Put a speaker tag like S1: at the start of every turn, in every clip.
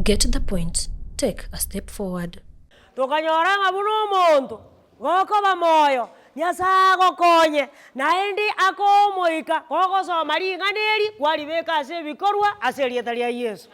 S1: Get the point, take a step forward.
S2: Tokanyora ng'a buna omonto gokoba moyo, Nyasae agokonye, naende akoe omoika gogosoma ring'ana eri kwaribeka ase ebikorwa ase erieta ria Yeso.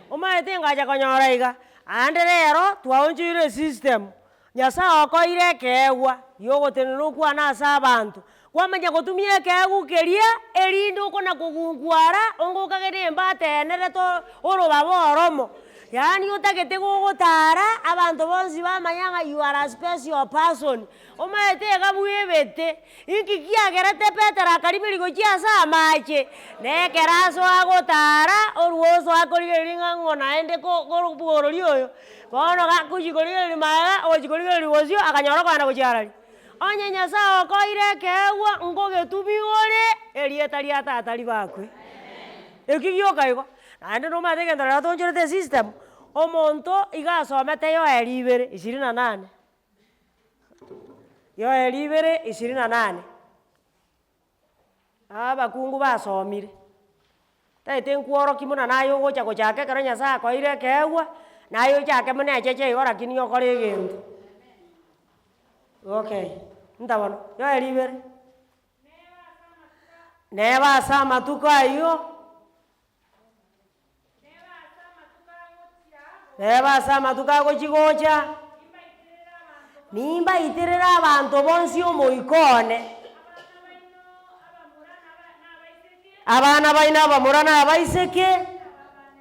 S2: Omanyete ngacha konyora iga, aande rero twaonchoire esystem, Nyasae okoeire ekeegwa giogotenena okwane ase abanto, kwamanya gotumia ekeegwa keria erinde okona kogunkwara onge okage na embata enerete orobaba oromo. Yaani otagete gogotara abanto bonsi bamanya ng'a you are a special person, omanyete iga bwebete, inki kiagerete Petero akarimeria gochia ase amache? Na ekero asoa gotara, oruoso akorigereria ng'a ng'o naende ko korobworori oyo. Bono gakochia korigereria magega, ogochia korigereria bosio, akanyora okogenda gochia arari. Onye Nyasae okoeire ekeegwa, nkogetumia ore, erieta ria tata ribakwe. Ekio gioka igo. Naende nomanyete egento rero toonchorete esystem, omonto iga asomete Yoeli ibere ishirini na nane, Yoeli ibere ishirini na nane. Abakungu basomire, taete nkworokia buna naye ogocha gochaka ekero Nyasaye akoeire ekeegwa, naye ochake buna echeche igo rakini okore egento. Okay, inta bono, Yoeli ibere. Neba ase amatuko ayio, neba ase amatuko agochia gocha, nimbaiterere abanto bonsi omoika one. Abana baino abamura na abaiseke,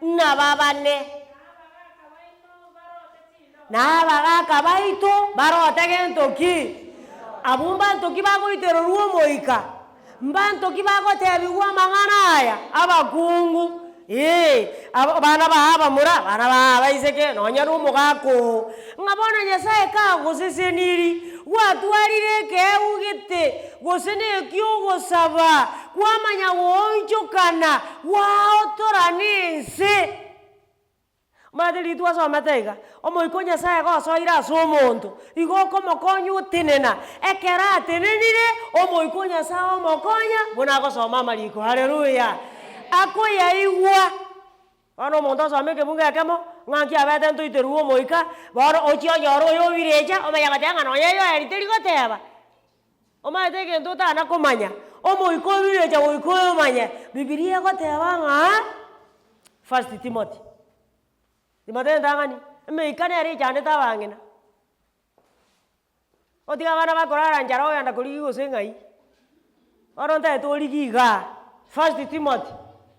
S2: nababane, na abagaaka baito barote gento ki? Abwo mbanto ki bagoitererwa omoika? Mbanto ki bagotebigwa amang'ana aya? Abakungu, ee, abana baye abamura, abana baye abaiseke, nonya na omogaka oo. Ng'a bono Nyasae kagosesenirie, gwatwarire ekeegwa gete, gose neki'ogosaba, kwamanya goonchokana, gwaotora nense. Omanyete riria twasomete iga, Omoika o Nyasaye gosoire ase omonto, igo okomokonya otenena, ekero atenenire, Omoika o Nyasaye omokonya buna agosoma amariko, haleluya! Akoyaigwa. Bono omonto osome ekebungo ekemo, ng'a nki abete ntoiterwe Omoika, bono ochie onyore oyo obirecha, omanye goteba ng'a nonye Yoeli teri goteba. Omanyete egento otana komanya, Omoika obirecha goika oyomanye. Bibilia egoteba ng'a. First Timothy, Timotheo entang'ani, emeika nere echandete abang'ina. Otige abana bakorara nchara ogenda korigia gose ng'ai, bono ntagete origie igaa, First Timothy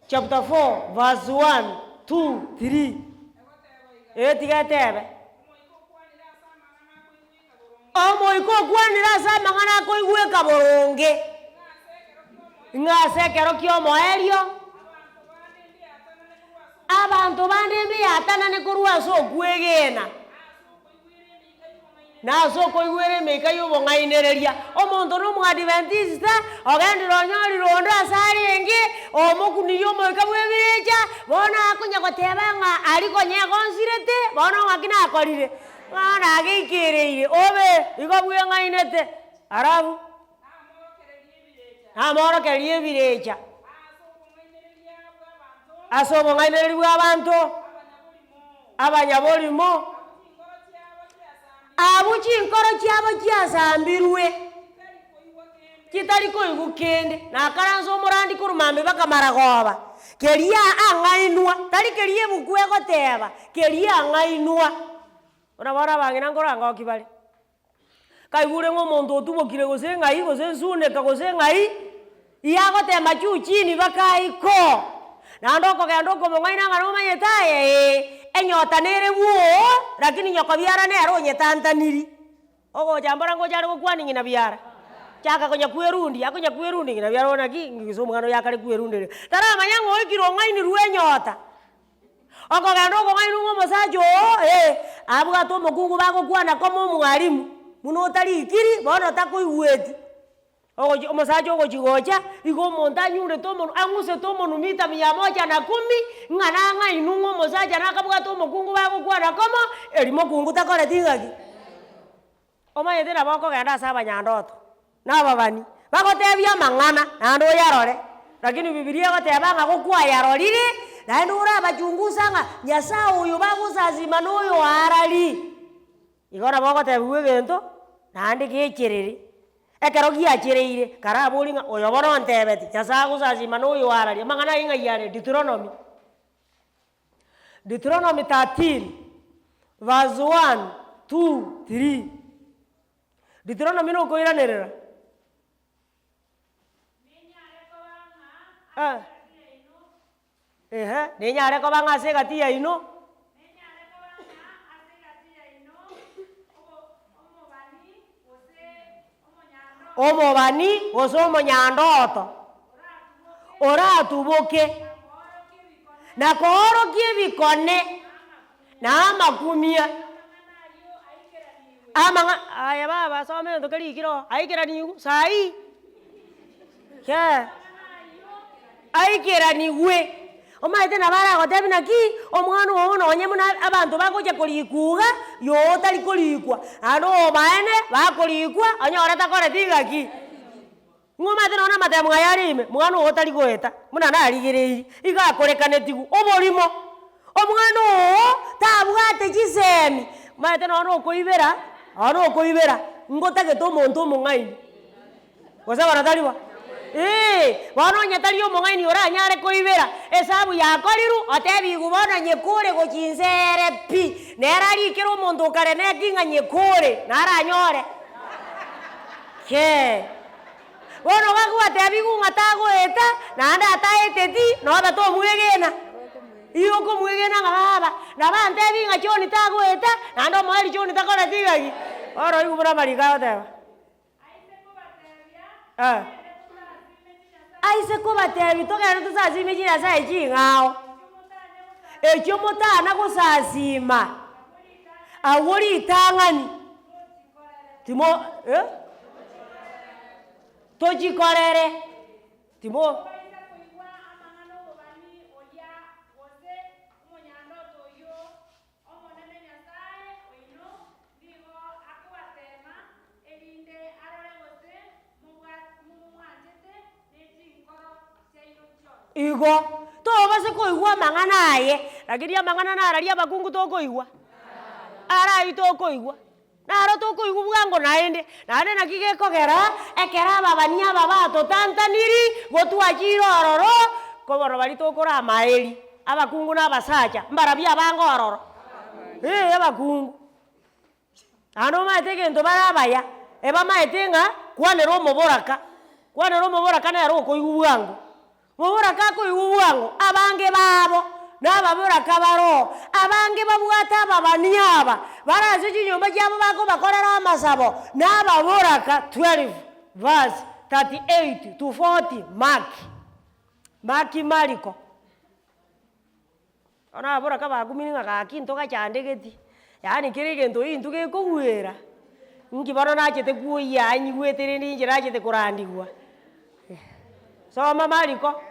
S2: chapter 4 verse 1, 2, 3, eh tiga etebe. Omoika okwanire ase amang'ana akoigweka boronge, ng'a ase ekero ki'omoerio abanto bande mbeatanane korwa ase okwegena, na ase okoigwera emeika y'obong'ainereria. Omonto na Omoadventista ogendire onyorire onde ase arenge, omokunirie omoika bw'ebirecha, bono akonya goteba ng'a aria konya egonsirete, bono ng'aki nakorire. Ng'a nageikereire obe igo bweng'ainete, alafu namorokererie ebirecha ase obong'ainereria bw'abanto abanyaborimo, abwo chinkoro chiabo chiasambirwe, chitari koigwa kende, nakaransa omorandi korwa mambia mpaka maragoba, keria ang'ainwa, tari keria ebuku egoteba, keria ang'ainwa. Buna bono abang'ina nkorangoki bare, kaigure ng'a omonto otubokire gose ng'ai gose nsuneka gose ng'ai, iga agotema juu chini mpaka aiko. Naende okogenda okomong'aina ng'a nomanyete aye ee, enyota nere bwoo, rakini nyoko biara nere onyetantaniri. Ogocha mbora ngocha are gokwania ng'ina biara, chaka konya kwerundia, akonya kwerundia ng'ina biara bono naki, gose omwana oyo akare kwerunderia. Taramanya ng'a oikire ong'ainirwe enyota. Okogenda okong'ainwa ng'a omosacha oo eh, abwate omokungu bagokwana koma omwalimu, buna otarikiri, bono takoigweti. Ogochi omosacha ogochi gocha, igo omonto anyurete omonwe ang'usete omonwe mita mia moja na kumi, ng'a nang'ainwe ng'a omosacha nakabwate omokungu bagokwana komo, eri mokungu takoreti ng'aki? Omanyete nabo okogenda ase abanyandoto, na ababani, bagotebie amang'ana, naende oyarore, lakini bibilia egoteba ng'a gokwayarorire, Naende orabachungusa ng'a Nyasaye oyo bagosasima noyo arari. Igo nabo ogotebiwa egento, naende gecherere, ekero giachereire, karaborie ng'a oyo bono ontebeti, Nyasaye agosasima noyo arari, amang'ana ayio ng'ai are? Deuteronomy. Deuteronomy 13, verse 1, 2, 3. Deuteronomy nokoiranerera. Eh. Ehe, nenyare koba ng'a ase egati yaino.
S3: Nenyare koba ng'a ase egati yaino omobani gose omonyandoto.
S2: Omobani gose omonyandoto. Oratuboke. Na koorokia ebikone. Na amakumia. Amang'ana aye baba soma egento kerikire oo, aikeranigwe saii, eh, aikeranigwe. Omanyete nabo aragotebie naki, omwana ogo nonye buna abanto bagocha korikwa iga, yoo otari korikwa, naende obaene bakorikwa onyore takoreti ng'aki. Ng'o omanyete nonye na amatemo aya are ime, mwana oo tari goeta, buna narigereirie, iga akorekanetigwe oborimo. Omwana oo tabwate chisemi, omanyete nonye na okoibera, nonye na okoibera, ngotagete omonto omong'aini, gose bono tari bo? Eeh, bono onye tari omong'aini oranyare koibera, esabu yakorirwe, otebigwe bono nyekore gochia inse ere pi, nere arikere omonto okare neki ng'a nyekore, naranyore. Kee. Bono gagwatebigwa ng'a tagoeta, naende ataeteti, nobe tomwegena. Igo okomwegena ng'a baba, nabo antebi ng'a John tagoeta, naende omoerio John takoreti ng'aki? Bono oigwe buna amariko agoteba. Eh. Aise kobatebia togende tosasime chinyasae ching'ao, echio motana gosasima, agwo ritang'ani. Timo eh? Tochikorere, timo.
S3: Tobaisa koigwa amang'ana 'obobani oria, gose omonyandoto oyio, Omonene Nyasae oino nigo akobateema, erinde arore gose momwanchete ne chinkoro chiaino chionsi.
S2: Igo, tobase koigwa amang'ana aye, lakini amang'ana nararia abakungu tokoigwa? Ara aywo tokoigwa. Naro tokoigwa bwango naende, naende naki gekogera, ekero ababani aba batotantaniri, gotwachire ororo, kobono baria tokora amaeri, abakungu na abasacha, mbarabwo abange ororo? Ee abakungu. Naende omanyete egento bare abaya, ebamaete ng'a kwanera omoboraka, kwanera omoboraka nere okoigwa bwango. Moboraka akoigwa bwango, abange babo nababoraka baroo, abange babwate ababani aba, bare ase chinyomba chiabo bakobakorera amasabo, nababoraka 12 verse 38 to 40 Mark, Mark Mariko. Bono ababoraka bakumire ng'a gaki ntogachandegeti, yaani kera egento intwe gekogwera, inki bono nachete kwoyia aa nyigwete rende inche nachete korandigwa. Soma Mariko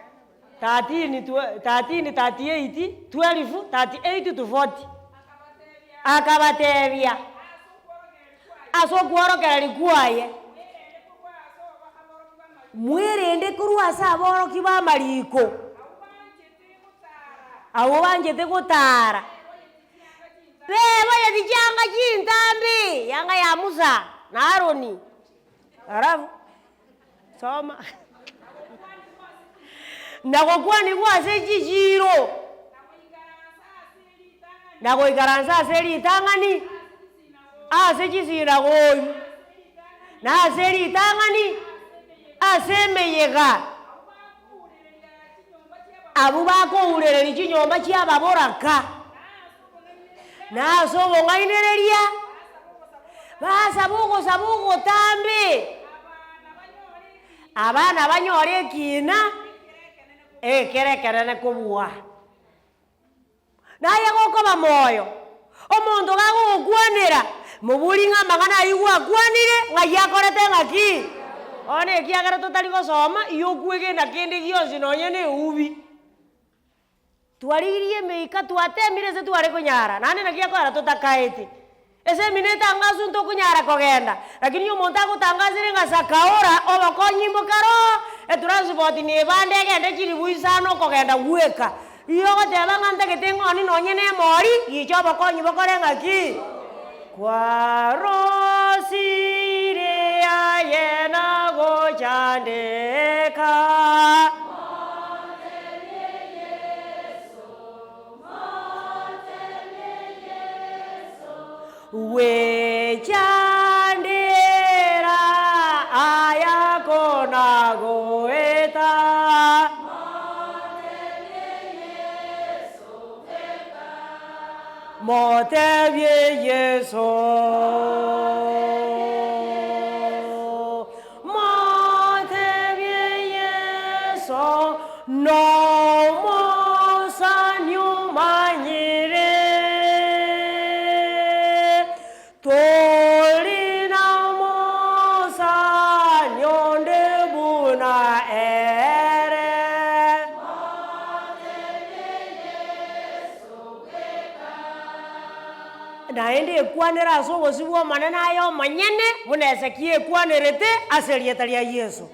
S2: 13 twe 13 38 12 38 to 40. Akabatebia, ase okworokereria kwaye, mwerende korwa ase aborokia b'amariko. Abwo banchete gotaara, beboyeti chianga chintambe, yanga ya Musa na Aroni. Alafu soma na gokwanigwa ase chichiiro, na goikaransa ase ritang'ani, ase chisinagogi, na ase ritang'ani, ase emeyega. Abwo bakourereria chinyomba chi'ababoraka, na ase obong'ainereria basaba ogosaba ogotambe, abana banyore ekiina ekere ekenene kobua. Naye gokoba moyo, omonto gagogokwanera, mobori ng'a amang'ana ayio gwakwanire, ng'ai akorete ng'aki? Bono ekiagera totari gosoma, igo okwegena kende gionsi nonye na eubi. Twarigirie emeika, twatemire ase tware konyara, naende naki gekoera totakaeti. Ase eminwe etangaswe ntokonyara kogenda, lakini omonto agotangasire ng'a sakaora obokonyi mbokare oo, etransport nebande egende chilifu isano okogenda gweka. Igo ogoteba ng'a ntagete ng'oni nonye na emori, gicha obokonyi bokore ng'aki? Kwarosirie aye na gochandeka. Gwechandera ayakona goeta. Motebie Yeso. Motebie Yeso, nomosani omanyire. Tori na mosani onde buna ere. Naende ekwanere ase obosio bw'Omonene aye omonyene, buna Hezekia ekwanerete ase erieta ria Yeso.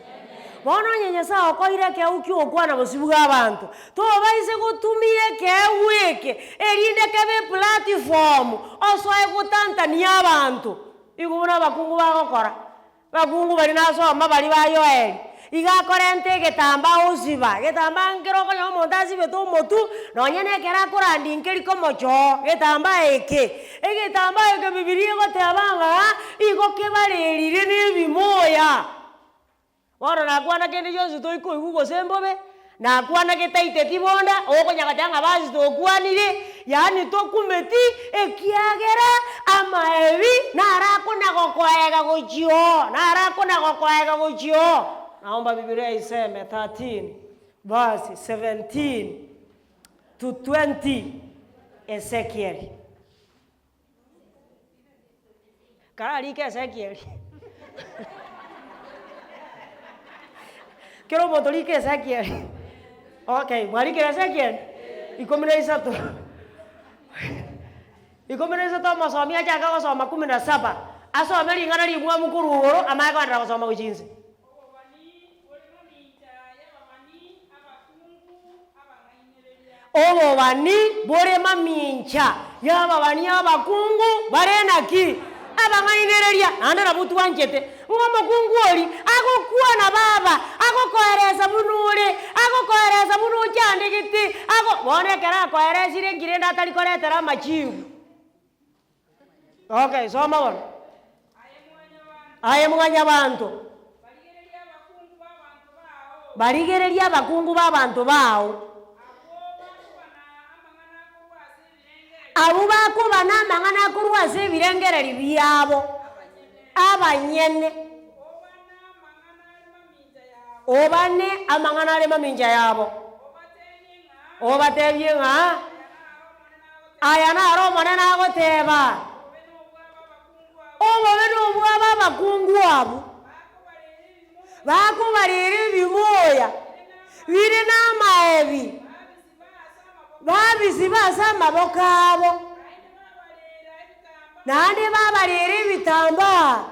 S2: Bono onye Nyasae okoeire ekeegwa ki'ogokwana bosio bw'abanto, tobaise gotumia ekeegwa eke, erinde kebe eplatform osoe gotantania abanto. Igo buna abakungu bagokora. Abakungu baria nasoma baria ba Yoeli, iga akorenta egetambaa osiba, egetambaa nkere okonyora omonto asibete omotwe, nonye na ekero akorandia nkeri komochoo, egetambaa eke. Egetambaa eke bibilia egoteba ng'a igo kebarerire na ebimoya. Bono nakwana kende gionsi toikoigwa gose mbobe, Nakwana getaiteti bonda, okonya goteba ng'a basi tokwanire, yaani tokumeti, ekiagera amaebi naro akona gokoega gochia oo, naro akona gokoega gochia oo. Naomba Bibilia iseme 13 verse 17 to 20 Ezekiel. Kararike Ezekiel. Kera omonto rika Ezekiel. Okay, mwarikire Ezekiel? Ikomi na isato. Ikomi na isato omosomi achake gosoma kumi na saba, asome ring'ana rimwamu korwa igoro amanye koenderera gosoma gochia inse.
S3: Obobani bore mamincha y'ababani abakungu abang'ainereria.
S2: Obobani bore mamincha y'ababani abakungu bare naki? Abang'ainereria. Naende nabwo twanchete, ng'a omokungu oria agokwana baba, agokoeresa buna ore, agokoeresa buna ochandegete, ago bono ekero akoeresire nki rende atari koretera amachibu. Okay, soma bono. Aye mwanyabanto, barigereria abakungu b'abanto bao, abwo bakobana amang'ana akorwa ase ebirengererio biabo abanyene, obane amang'ana are mamincha yabo, obatebie ng'a Aya naro Omonene agoteeba, Obobe nobwabo abakungu abwo bakobarera ebimoya bire namaebi, babisiba ase amaboko abo, naende babarera ebitambaa,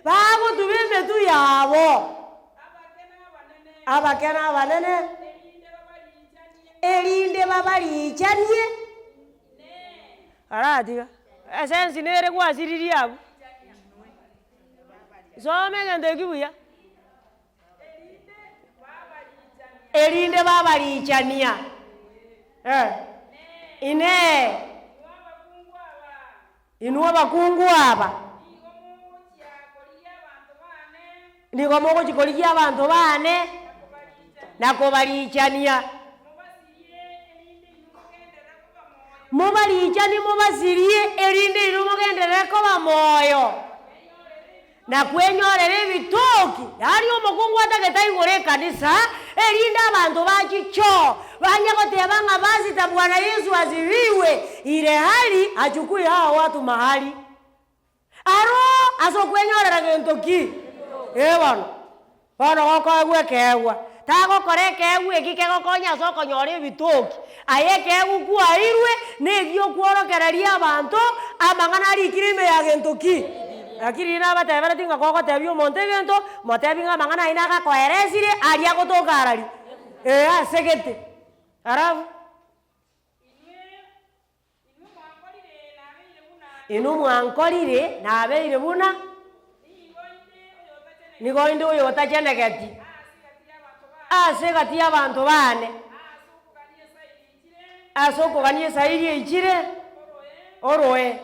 S2: bagotuba emetwe yabo, abake na abanene. Erinde babariichanie. Aratiga, esensi nere gwasiririe abwo. Soma egento ekio buya. Erinde babariichania. Eh, Inee! Inwe abakungu aba, nigo mogochia korigia abanto baane na kobarichania. Mobarichanie mobasirie, erinde inwe mogenderere koba moyo. Na kwenyorera ebitoki, yaani omokungu atagete aigore ekanisa, erinde abanto bachie choo, banye goteba ng'a pastor Bwana Yesu asifiwe, ile hali achukue hao watu mahali. Aro ase okwenyorera gento ki? Ee bono. Bono gokoegwa ekeegwa, tagokora ekeegwa eki kegokonya ase okonyora ebitoki. Aye ekeegwa kwaeirwe, negio okworokereria abanto amang'ana arikire ime ya gento ki? Lakini riria nabateberetie ng'a kogotebia omonto egento, motebie ng'a amang'ana ayio nagakoeresire, aria agotoka arari, ee asegete. Alafu. Inwe mwankorire nabeire buna nigo inde oyotachenegeti ase egati y'abanto baane, ase okogania esairi eichire oroe,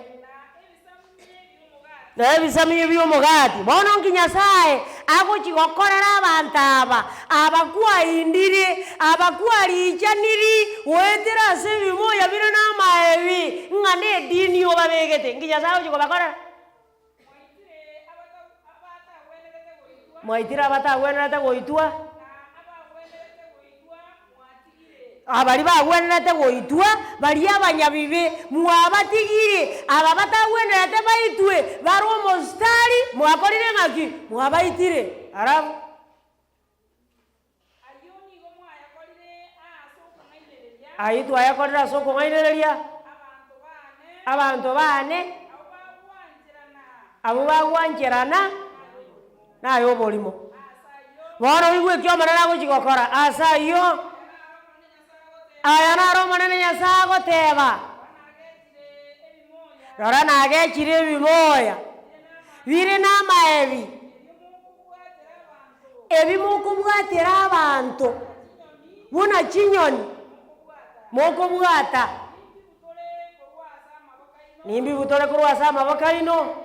S2: na ebisamunye bi'omogati. Bono nki Nyasae agochia gokorera abanto aba, aba kwaindire, aba kwarichaniri goetera ase ebibuya bire namaebi, ng'a nedini obabegete, nki Nyasae agochia kobakorera? Mwaitire abatagwenerete goitwa. Abaria bagwenerete goitwa, baria abanyabibe, mwabatigire, aba batagwenerete baitwe, bare omositari, mwakorire ng'aki? Mwabaitire. Alafu. Ayio twayakorire ase okong'ainereria abanto baane, abwo bagwancherana naye oborimo. Bono oigwe eki Omonene agochia gokora ase ayio. Aya naro Omonene Nyasae agoteba, Rora nagechire ebimoya bire namaebi, ebi mokobwatera abanto buna chinyoni mokobwata. Nimbibutore korwa ase amaboko aino,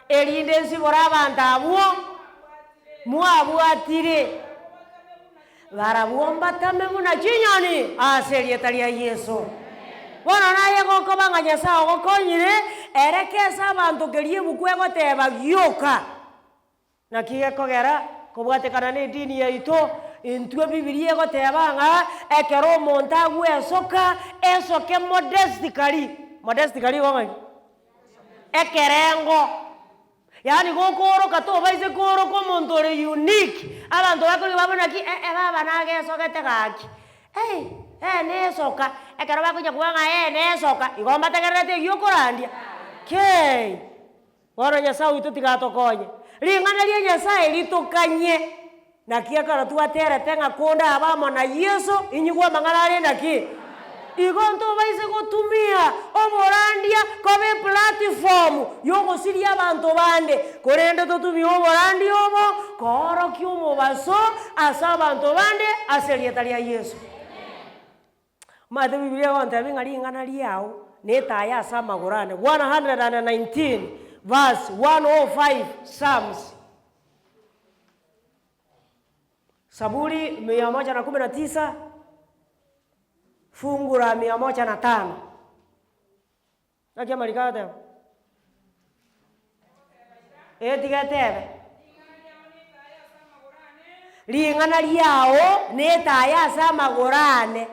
S2: erinde nsibore abanto abwo mwabwatire. Barabwo mbatame buna chinyoni ase erieta ria Yeso. Bono naye gokoba ng'a Nyasae ogokonyire, ere kesa abanto keria ebuku egoteba gioka. Naki gekogera kobwatekana nedini yaito, intwe Bibilia egoteba ng'a ekero omonto agwesoka, esoke modestically, modestically igo ng'aki? Ekerengo. Yaani gokooroka tobaise kooroka omonto ore unique, abanto bakorigia babore naki eh baba nagesogete gaki, eh eh nesoka, ekero bakonya kobua ng'a eh nesoka, igo mbategererete eywo okorandia kei. Bono Nyasae oito tiga atokonye, ring'ana ria Nyasae ritokanye, naki ekero twaterete ng'a konde abe amo na Yeso, inyigwe amang'ana are naki? Igo ntobaise gotumia oborandia koba eplatform yogosiria abanto bande, korende totumie oborandia obo koorokia omobaso ase abanto bande ase erieta ria Yeso. Omanyete Bibilia egontebia ng'a ring'ana riao netaya ase amagoro ane, 119 verse 105 Psalms. Saburi mia moja na kumi na tisa fungu la mia moja na tano. Naki amariko agoteba? Ee tiga etebe. Ring'ana riao netaya ase amagoro ane,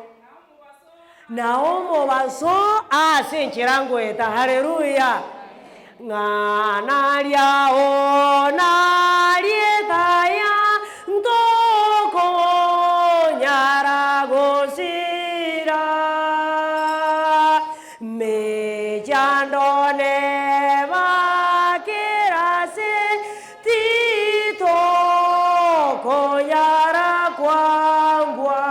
S2: na omobaso ase enchera ngoeta. Haleluya! Ng'ana riao narietaya ntokonyara gosira. Mechando neba kerase titokonyara kwangwa.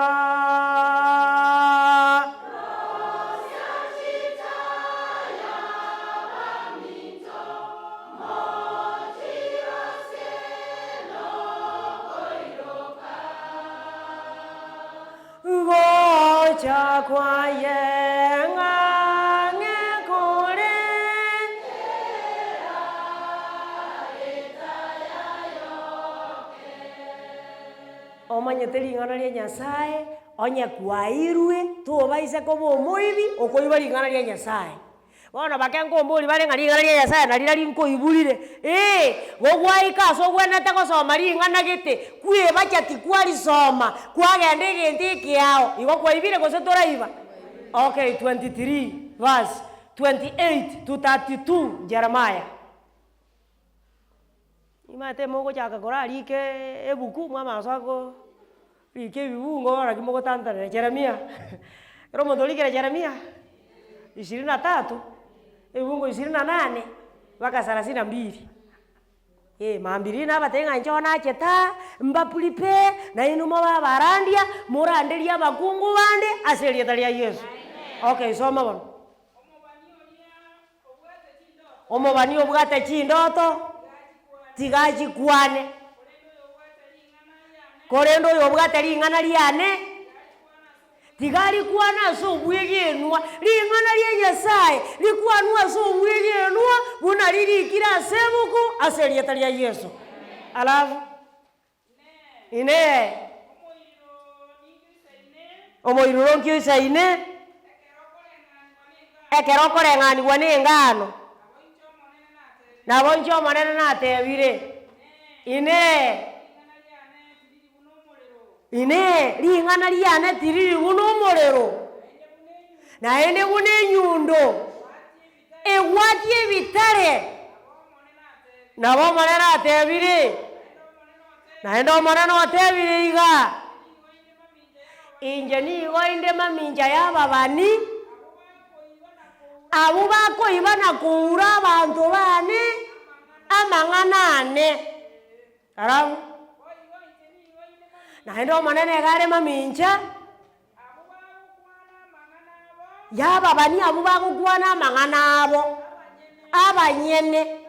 S2: Gocha kwaye ng'ang'e kore. Omanyete ring'ana ria Nyasae, onye kwairwe, tobaisa koba omoibi okoiba ring'ana ria Nyasae. Bono bake nkombori bare ng'a ring'ana ria Nyasae nari nari nkoiburire, ee, gogwaika ase ogwenerete gosoma ring'ana gete, kwebacha tikwarisoma, kwagenda egento ekeao, igo kwaibire gose toraiba? Okay, 23 verse 28 to 32 Jeremiah. Nimanyete mogochaka korarike ebuku mwamanya gosoa ko rika ebibungo bono naki mogotantanera Jeremia, ekero omonto orikire Jeremia ishirini na tatu, ebibungo ishirini na nane mpaka salasini na mbili, eh mambia riria nabatebia ng'a inche bono nachete aa, mbaprepare, nainwe mobe abarandia, moranderie abakungu bande ase erieta ria Yeso. Okay soma bono.
S3: Omobani oria.
S2: Omobani obwate chindoto, tiga achikwane. Korende oyobwate ring'ana riane, tiga arikwane ase obwegenwa. Ring'ana ria Nyasaye rikwanwe ase obwegenwa buna ririkire ase ebuku ase erieta ria Yeso. Alafu, Inee! Omoiruro nki oisaine? Ekero okoreng'anigwa nengano. Nabo inche Omonene natebire, Inee! Inee! Ring'ana riane tiriri buna omorero, naende buna enyundo egwatia ebitare? Nabo Omonene atebire, naende Omonene otebire iga, Inche nigo inde mamincha y'ababani, abwo bakoiba na koura abanto baane amang'ana ane. Alafu, naende Omonene iga are mamincha y'ababani abwo bagokwana amang'ana abo, abanyene.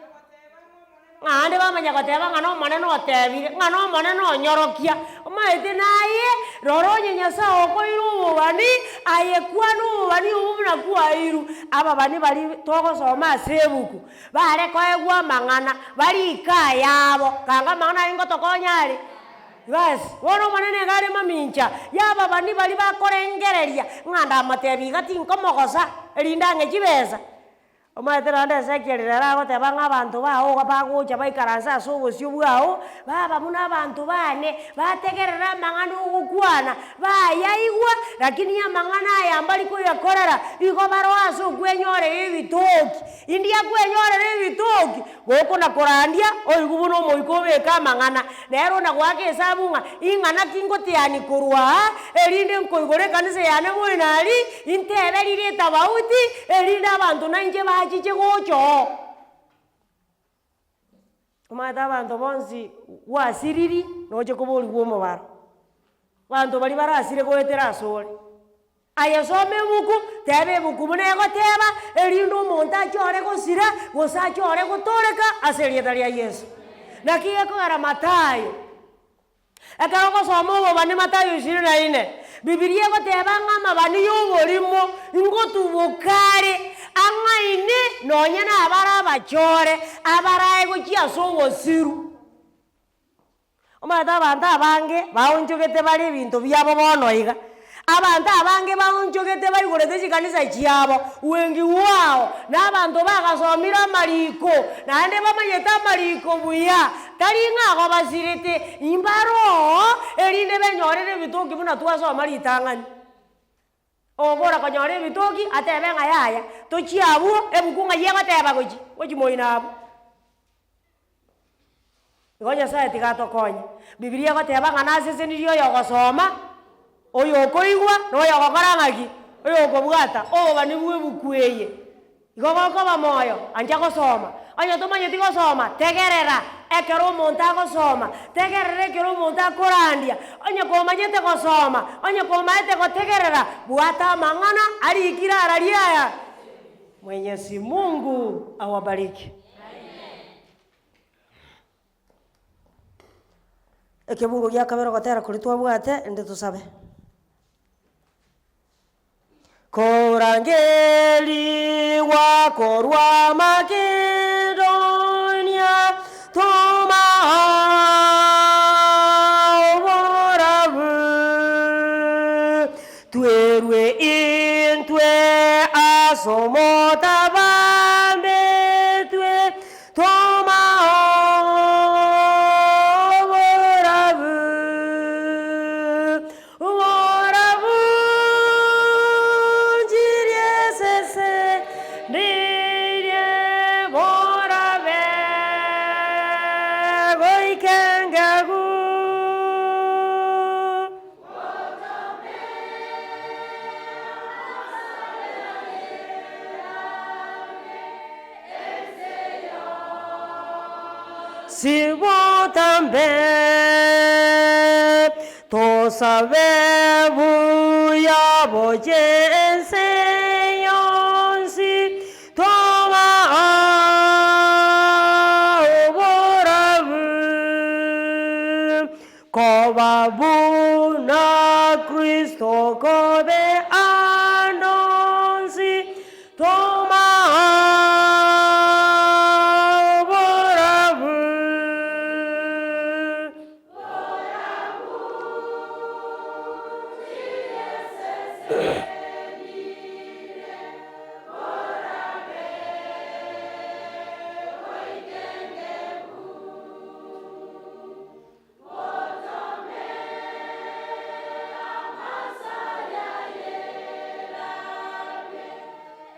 S2: Naende bamanya goteba ng'a n'Omonene otebire, ng'a n'Omonene onyorokia. Omanyete naye, rora onye Nyasaye okoire obobani, aye kwana obobani obwo buna kwairwe. Ababani baria togosoma ase ebuku, bare koegwa amang'ana, barike ayabo, kanga amang'ana aye ngotokonya are? Basi, bono Omonene iga are mamincha y'ababani baria bakorengereria, ng'a ndamotebie iga tinkomogosa, erinde ang'e chibesa. Omanyete naende Ezekiel nere agoteba ng'a abanto bao iga bagocha baikaranse ase obosio bwao, baba buna abanto baane, bategerere amang'ana ogokwana, bayaigwa, lakini amang'ana aya mbari koyakorera, igo baroe ase okwenyorera ebitoki. Indi akwenyorera ebitoki, gokona korandia, oigwe buna omoika obeke amang'ana. Nere ona goaka esabu ng'a ing'ana ki ngotiani korwa aa, erinde nkoigora ekanisa yane moino aria, intebe rire etabauti, erinde abanto nainche bachiche gocha oo. Omanyete abanto bonsi gwasiriri, noche koborigwa omobaro, abanto baria barasire goetera asore. Aye soma ebuku, teba ebuku buna egoteba, erinde omonto achore gosira, gose achore gotooreka ase erieta ria Yeso. Naki gekogera Mathayo, ekero ogosoma obobani Mathayo ishirini na ine, Bibilia egoteba ng'a amabani ya oborimo ngotuboka are, ang'aine nonye nabare abachore, abarae gochia ase obosiru. Omanyete abanto abange baonchogete bare ebinto biabo bono iga, abanto abange baonchogete baigorete chikanisa chiabo, wengi wao na abanto bagasomire amariko, naende bamanyete amariko buya, tari ng'a igo basirete, mbare oo erinde benyorere ebitoki buna twasoma ritang'ani. Ogokora konyora ebitoki, atebe ng'a yaya, tochie abwo, ebuku ng'ai egoteba gochia, gochia moino abwo. Igo Nyasaye tiga atokonye. Bibilia egoteba ng'a nasesenirie oyogosoma, oyokoigwa, na oyogokora ng'aki? Oyokobwata obobani bwa ebuku eye. Igo gokoba moyo, ancha gosoma. Onye tomanyeti gosoma, tegerera ekero omonto agosoma, tegerera ekero omonto akorandia. Onye komanyete gosoma, onye komaete gotegerera, bwata amang'ana arikire araria aya. Mwenyezi Mungu awabariki. Ekebungo gia kabere ogotera koria twabwate inde tosabe. Korangerigwa korwa Makedonia, toma oborabu, twerwe intwe as'omotabambetwe, toma oborabu, oborabu nchirie esese ndirie borabe goika engagu. Sibotambe tosabe buya boche ense yonsi, toma. Tobe and'onsi toma oborabu.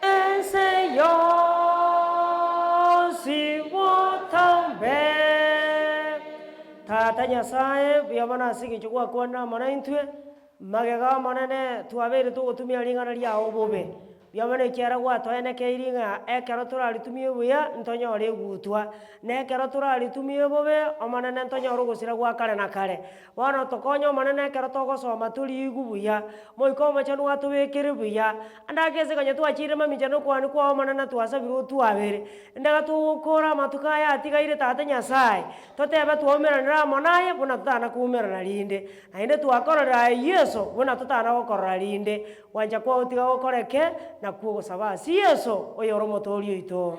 S2: Ense yonsi botambe. Tata Nyasae, buya mono ase eng'encho gwakwanire amo naintwe, magega Omonene twabeire togotumia ring'ana riao bobe. Buya mono ekiagera gwatoenekeiri ng'a ekero toraritumie buya ntonyore egutwa, na ekero toraritumie bobe, Omonene ntonyore ogosira gwa kare na kare. Bono tokonye Omonene ekero togosoma toriigwe buya, Moika Omochenu atobekere buya, ande ake ase konya twachire mamincha na okogania kwao Omonene twasabire otwabere. Ndega togokora amatuko aya atigaire Tata Nyasaye, totebe twaumeranire amo naye buna totana koumerana rinde, naende twakororire aye Yeso buna totana gokorora rinde. Gwancha kwao tiga gokoreke, nakwo ogosaba ase Yeso, oyore Omotooria oito.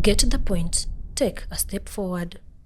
S1: Get the point, take a step forward.